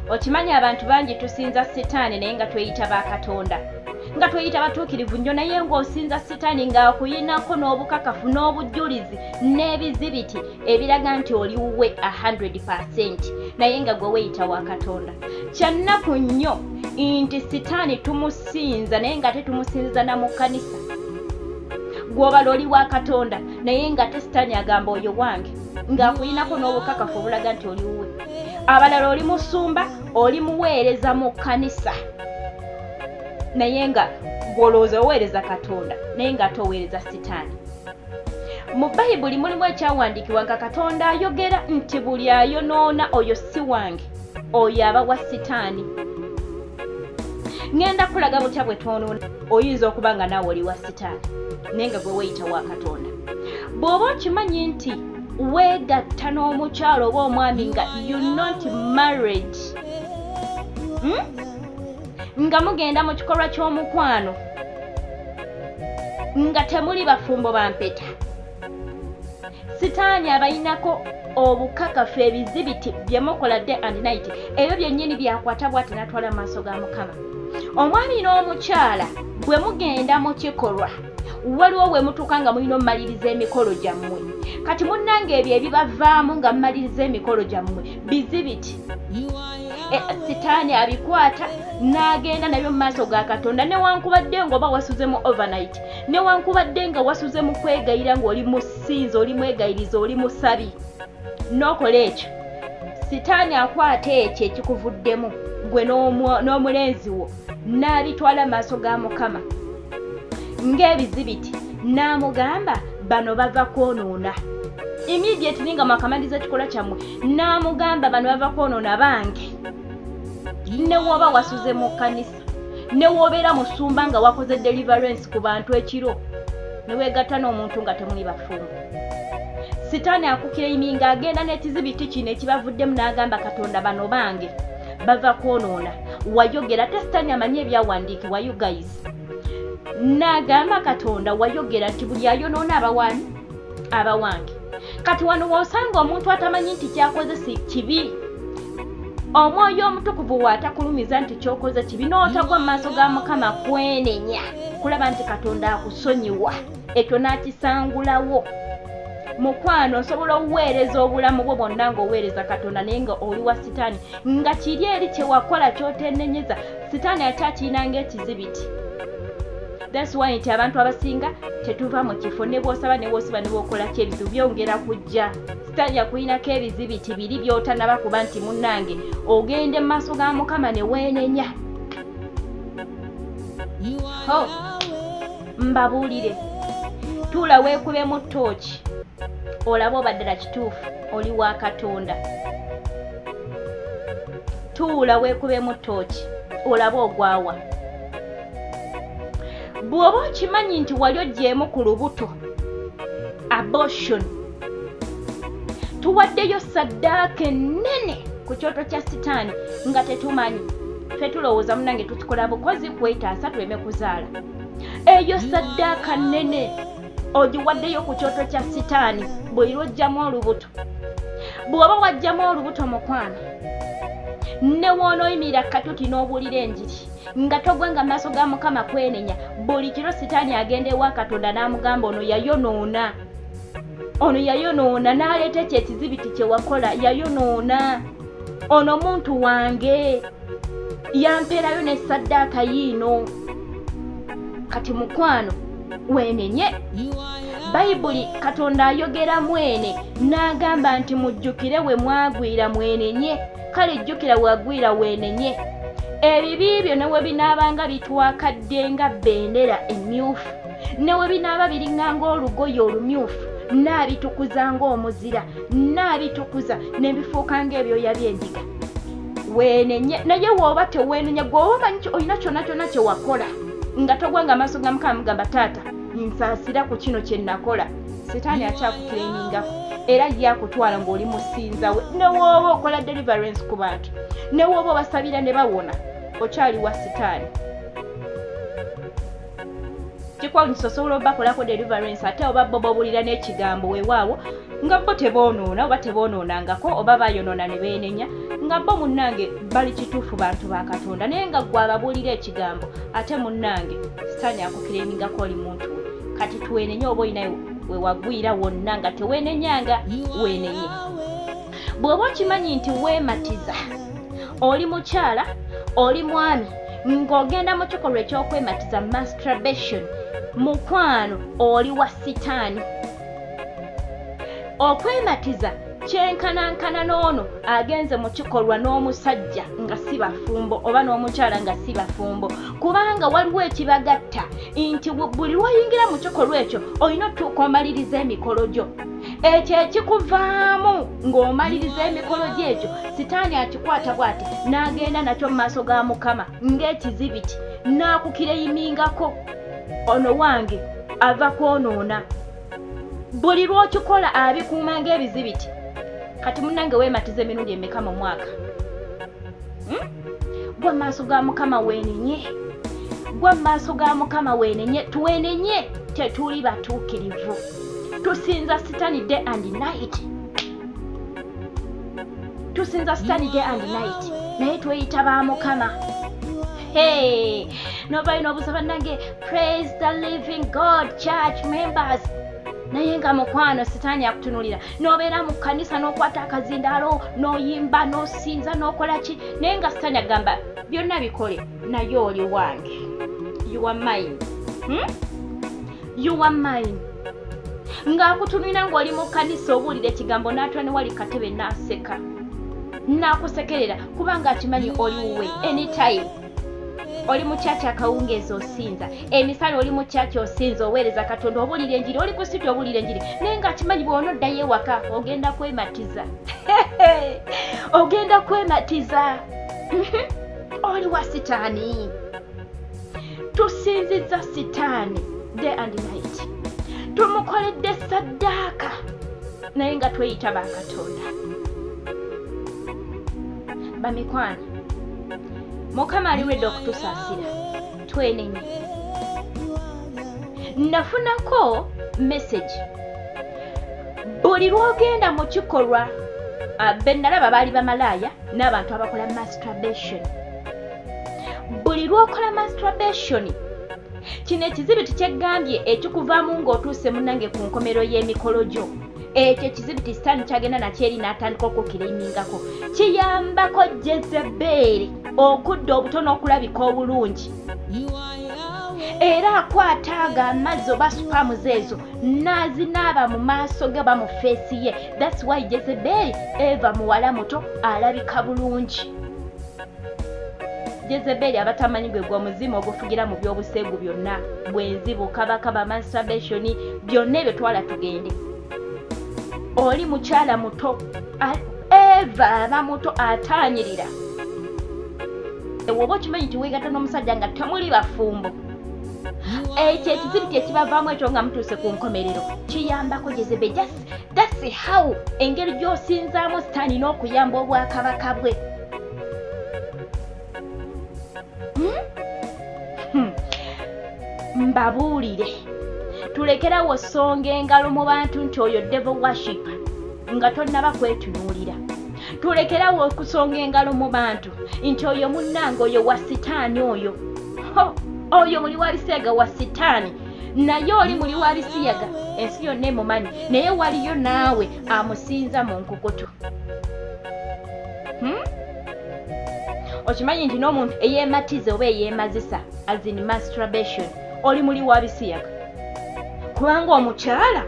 Okimanyi abantu bangi tusinza sitaani naye nga tweyita ba Katonda, nga tweyita batuukirivu nnyo, naye ng'osinza sitaani ng'akuyinako n'obukakafu n'obujjulizi n'ebizibiti ebiraga nti oli wuwe 100%, naye nga gwe weeyita wa Katonda. Kyannaku nnyo nti sitaani tumusinza naye nga tetumusinza na mu kkanisa. Gw'obala oli wa Katonda naye nga te sitaani agamba oyo wange, ng'akuyinako n'obukakafu obulaga nti oli wuwe. Abalala oli musumba, oli muweereza mu kkanisa, naye nga gw'olowooza oweereza Katonda naye nga ate oweereza sitaani. Mu Bayibuli mulimu ekyawandiikibwa nga Katonda ayogera nti buli ayonoona oyo si wange, oyo aba wa sitaani. Ŋŋenda kulaga butya bwe twonoona. Oyinza okuba nga naawe oli wa sitaani naye nga gwe weeyita wa Katonda. Bw'oba okimanyi nti weegatta n'omukyalo oba omwami nga you not married, Nga mugenda mu kikolwa ky'omukwano nga temuli bafumbo ba mpeta, sitaani abayinako obukakafu. Ebizibiti bye mukola day and night, ebyo byennyini byakwata bw'ati n'atwala mu maaso ga Mukama. Omwami n'omukyala bwe mugenda mu kikolwa, waliwo we mutuuka nga mulina omumaliriza emikolo gyammwe. Kati munnange, ebyo ebibavaamu nga mumaliriza emikolo gyammwe bizibiti. Sitaani abikwata n'agenda nabyo mu maaso ga Katonda, newankubadde ng'oba wasuze mu overnight, newankubadde nga wasuze mu kwegayira, ng'oli musinza, oli mwegayiriza, oli musabi, n'okola ekyo, sitaani akwata ekyo ekikuvuddemu gwe n'omulenzi wo n'abitwala maaso ga Mukama ng'ebizibiti, n'amugamba bano bava kwonoona. Immediately nga mwakamaliriza ekikolwa kyammwe, n'amugamba bano bava kwonoona bange. Ne woba wasuze mu kkanisa, ne wobeera musumba nga wakoze deliverance ku bantu ekiro ne weegatta n'omuntu nga temuli bafumbo, sitaani akuclaiminga, agenda n'ekizibiti kino ekibavuddemu n'agamba Katonda bano bange, bava kwonoona, wayogera. Ate sitaani amanyi ebyawandiikibwa, you guys, n'agamba Katonda wayogera nti buli ayonoona abawaani abawange. Kati wano w'osanga omuntu atamanyi nti kyakoze si kibi, Omwoyo Omutukuvu watakulumiza nti kyokoze kibi, n'otagwa mu maaso ga Mukama kwenenya kulaba nti Katonda akusonyiwa, ekyo n'akisangulawo. Mukwano, osobola oweereza obulamu bwo bwonna ng'oweereza Katonda naye nga oli wa sitaani, nga kiri eri kyewakola kyotenenyeza, sitaani akyakirina ng'ekizibiti. That's why nti abantu abasinga tetuva mu kifo. Ne bw'osaba, ne bw'osiba, ne bw'okola ki, ebizibu byongera kujja. Sitaani akulinako ebizibiti biri by'otanaba kuba nti munnange ogende mu maaso ga Mukama ne weenenya. Ho, mbabuulire, tuula weekubemu ttooki olabe oba ddala kituufu oli wa Katonda. Tuula weekubemu ttooki olabe ogwawa. Bw'oba okimanyi nti wali ogyemu ku lubuto, abortion, tuwaddeyo saddaaka ennene ku kyoto kya sitaani nga tetumanyi. Ffe tulowooza munange tukikola bukozi kwetaasa tuleme kuzaala. Eyo saddaaka nnene ogiwaddeyo ku kyoto kya sitaani bwe lwojjamu olubuto. Bw'oba wajjamu olubuto, mukwano, ne w'onooyimirira katuti n'obuulira enjiri nga togwanga maaso ga Mukama kwenenya, buli kiro sitaani agenda ewa Katonda n'amugamba ono yayonoona, ono yayonoona, n'aleeta ekyo ekizibiti kye wakola, yayonoona ono muntu wange, yampeerayo ne saddaaka yiino. Kati mukwano, weenenye. Bayibuli Katonda ayogera mwene n'agamba nti mujjukire we mwagwira, mwenenye. Kale jjukira wagwira, weenenye. Ebibi byo ne we binaabanga bitwakadde nga bendera emmyufu, ne we binaaba biringa ng'olugoye olumyufu, naabitukuza ng'omuzira, naabitukuza ne bifuuka ng'ebyoya by'endiga. Weenenye. Naye w'oba teweenenya, gwe oba omanyi olina kyonna kyonna kye wakola nga togwanga amaaso ga Mukama mugamba taata nsaasira ku kino kye nakola, sitaani akyakuclaimingako era ye akutwala ng'oli musinza we. Ne wooba okola deliverance ku bantu, ne wooba obasabira ne bawona, okyali wa sitaani. Kikwawunyisa, osobola obakolako deliverance ate oba bo bobulira n'ekigambo, weewaawo nga bo teboonoona oba teboonoonangako oba bayonoona ne beenenya. Nga bo munnange bali kituufu bantu ba Katonda, naye nga ggwe ababuulira ekigambo ate munnange sitaani akukiremingako oli muntu we. Kati twenenye oba olina we wagwira wonna nga teweenenyanga, weenenye. Bw'oba okimanyi nti weematiza, oli mukyala, oli mwami, ng'ogenda mu kikolwa eky'okwematiza masturbation, mukwano oli wa sitaani. Okwematiza kyenkanankana n'ono agenze mu kikolwa n'omusajja nga si bafumbo oba n'omukyala nga si bafumbo, kubanga waliwo ekibagatta nti buli lw'oyingira mu kikolwa ekyo olina otuuka omaliriza emikolo gyo. Ekyo ekikuvaamu ng'omaliriza emikolo gyo ekyo sitaani akikwata bw'ati n'agenda nakyo mu maaso ga Mukama ng'ekizibiti n'akukireyimingako, ono wange ava kwonoona. Buli lw'okikola abikuuma ng'ebizibiti. Kati munnange weematiza emirundi emeka mu mwaka? Gwa mu maaso ga Mukama weenenye, gwa mu maaso ga Mukama weenenye. Twenenye, tetuli batuukirivu, tusinza sitaani day and night, tusinza sitaani day and night, naye tweyita ba Mukama. Hey, novayo n'obuuza bannange, praise the living God church members, naye nga mukwano sitaani akutunulira. N'obeera mu kkanisa n'okwata akazindaalo n'oyimba n'osinza n'okola ki, naye nga sitaani agamba byonna bikole, naye oli wange. You are mine, You are mine. Ng'akutunulira ng'oli mu kkanisa obuulira ekigambo, n'atula ne wali katebe n'aseka n'akusekerera, kubanga akimanyi oli wuwe. Anytime oli mu kyaki akawungeezi osinza, emisana oli mu kyaki osinza, oweereza Katonda, obuulira enjiri, oli ku siti obuulira enjiri, naye ng'akimanyi bw'onoddayo ewaka ogenda kwematiza, ogenda kwematiza. Oli wa sitaani. Tusinzizza sitaani day and night, tumukoledde saddaaka, naye nga tweyita bakatonda. Bamikwano, Mukama ali ready okutusaasira, twenenye. Nafunako message, buli lw'ogenda mu kikolwa, be nalaba baali bamalaaya n'abantu abakola masturbation. Buli lw'okola masturbation, kino ekizibiti kyeggambye ekikuvaamu ng'otuuse munnange ku nkomero y'emikolo gyo, ekyo ekizibiti sitaani kyagenda nakyo eri n'atandika okukirimingako. Kiyambako Jezebeeri okudda obuto n'okulabika obulungi, era akwata ago amazzi oba sperms ezo n'azinaaba mu maaso ge oba mu face ye. That's why Jezebeeri eva muwala muto alabika bulungi. Jezebeeri abatamanyi gwe gwe omuzimu ogufugira mu by'obuseegu byonna, bwenzi, bukabakaba, masturbation, byonna ebyo. Twala tugende, oli mukyala muto, Eva aba muto ataanyirira. Oba okimanyi nti weegatta n'omusajja nga temuli bafumbo, ekyo ekizibiti ekibavaamu ekyo nga mutuuse ku nkomerero kiyambako Jezebe. Just that's how engeri gy'osinzaamu sitaani n'okuyamba obwakabaka bwe. Mbabuulire, tulekerawo songa engalo mu bantu nti oyo devil worship nga tonnaba kwetunuulira. Tulekerawo okusonga engalo mu bantu nti oyo munnange, oyo wa sitaani, oyo oyo muli wa bisiyaga, wa sitaani. Naye oli muli wa bisiyaga, ensi yonna emumanyi, naye waliyo naawe amusinza mu nkukutu, Okimanyi nti n'omuntu eyeematiza oba eyeemazisa, as in masturbation, oli muli wa bisiyaga? Kubanga omukyala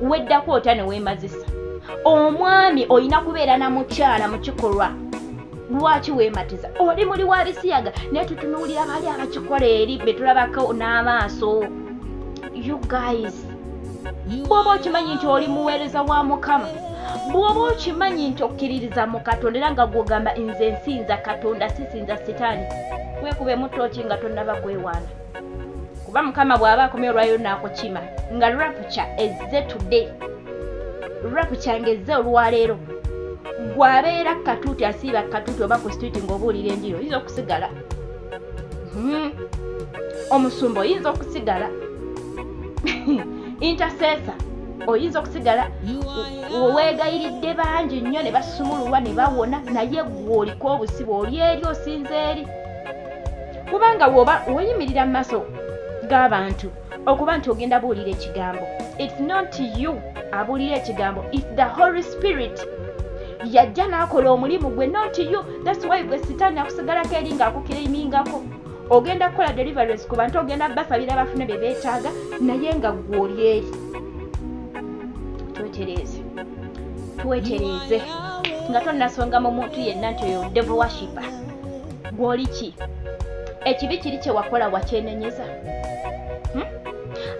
weddako otya ne weemazisa? Omwami olina kubeera na mukyala mu kikolwa, lwaki weematiza? Oli muli wa bisiyaga. Naye tutunuulira bali abakikola eri be tulabako n'amaaso. You guys, bw'oba okimanyi nti oli muweereza wa Mukama, bw'oba okimanyi nti okkiririza mu Katonda, era nga gw'ogamba nze nsinza Katonda, sisinza sitaani, weekubemu tooki nga tonnaba kwewaana, kuba Mukama bw'aba akomye olwayo n'akukima nga rapture ezze today, rapture ng'ezze olwaleero, gw'abeera katuuti asiiba katuuti oba ku street ng'obuulira enjiri, oyinza okusigala. Omusumba oyinza okusigala, intercessor. Oyinza okusigala weegayiridde bangi nnyo ne basumululwa ne bawona, naye ggwe oliko obusibe, oli eri osinza eri. Kubanga woba weeyimirira mu maaso g'abantu okuba nti ogenda buulira ekigambo, it's not you abuulira ekigambo, it's the Holy Spirit yajja n'akola omulimu gwe, not you. That's why gwe sitaani akusigalako eri ng'akukiremingako. Ogenda kukola deliverance ku bantu, ogenda basabira bafune bye beetaaga, naye nga ggwe oli eri. Twetereeze, twetereeze nga tonnasonga mu muntu yenna nti oyo devil worshipper. Gw'oli ki? Ekibi kiri kye wakola wakyenenyeza?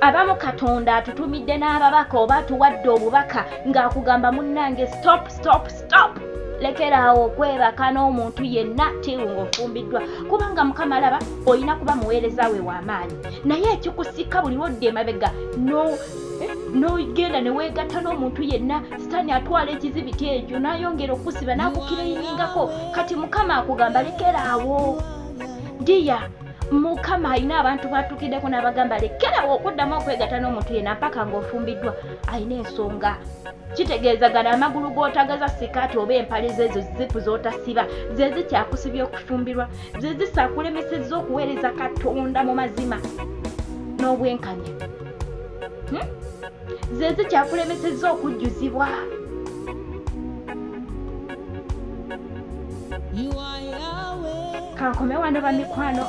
Abamu Katonda atutumidde n'ababaka oba atuwadde obubaka ng'akugamba, munnange, stop, stop, stop, lekeraawo okwebaka n'omuntu yenna till ng'ofumbiddwa, kubanga Mukama alaba olina kuba muweereza we w'amaanyi. Naye ekikusika buli lwodda emabega n'ogenda ne weegatta n'omuntu yenna, Sitaani atwala ekizibiti ekyo n'ayongera okukusiba n'akukireyiningako. Kati Mukama akugamba, lekeraawo diya. Mukama alina abantu batuukiddeko n'abagamba, lekerawo okuddamu okwegatta n'omuntu yenna mpaka ng'ofumbiddwa. Alina ensonga. Kitegeeza gano amagulu g'otagaza sikaati oba empale zeezo zipu z'otasiba ze zikyakusibya okufumbirwa, ze zisaakulemesezza okuweereza Katonda mu mazima n'obwenkanya, Ze zikyakulemesezza okujjuzibwa. Kankome wano, bamikwano.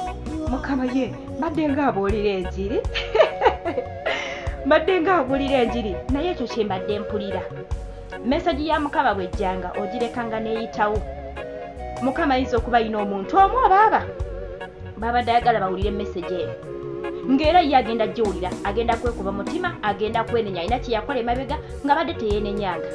Mukama ye mbadde nga abuulira enjiri, mbadde nga abuulira enjiri, naye ekyo kye mbadde mpulira. Message ya Mukama bwejjanga ogirekanga neeyitawo. Mukama ayinza okuba ayina omuntu omu obaaba babadde ayagala bawulire message eno, ng'era ye agenda giwulira, agenda kwekuba mutima, agenda kwenenya, alina kyeyakola emabega nga badde teyeenenyanga.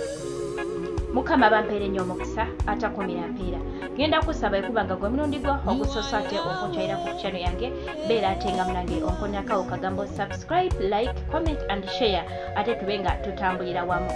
Mukama bampeere nnyo omukisa atakumira mpeera. Ngenda kusaba ekuba nga gwe mulundi gwo ogusoose ate okunkyalira ku channel yange, beera ate nga munange onkonako kagambo subscribe, like, comment and share, ate tube nga tutambulira wamu.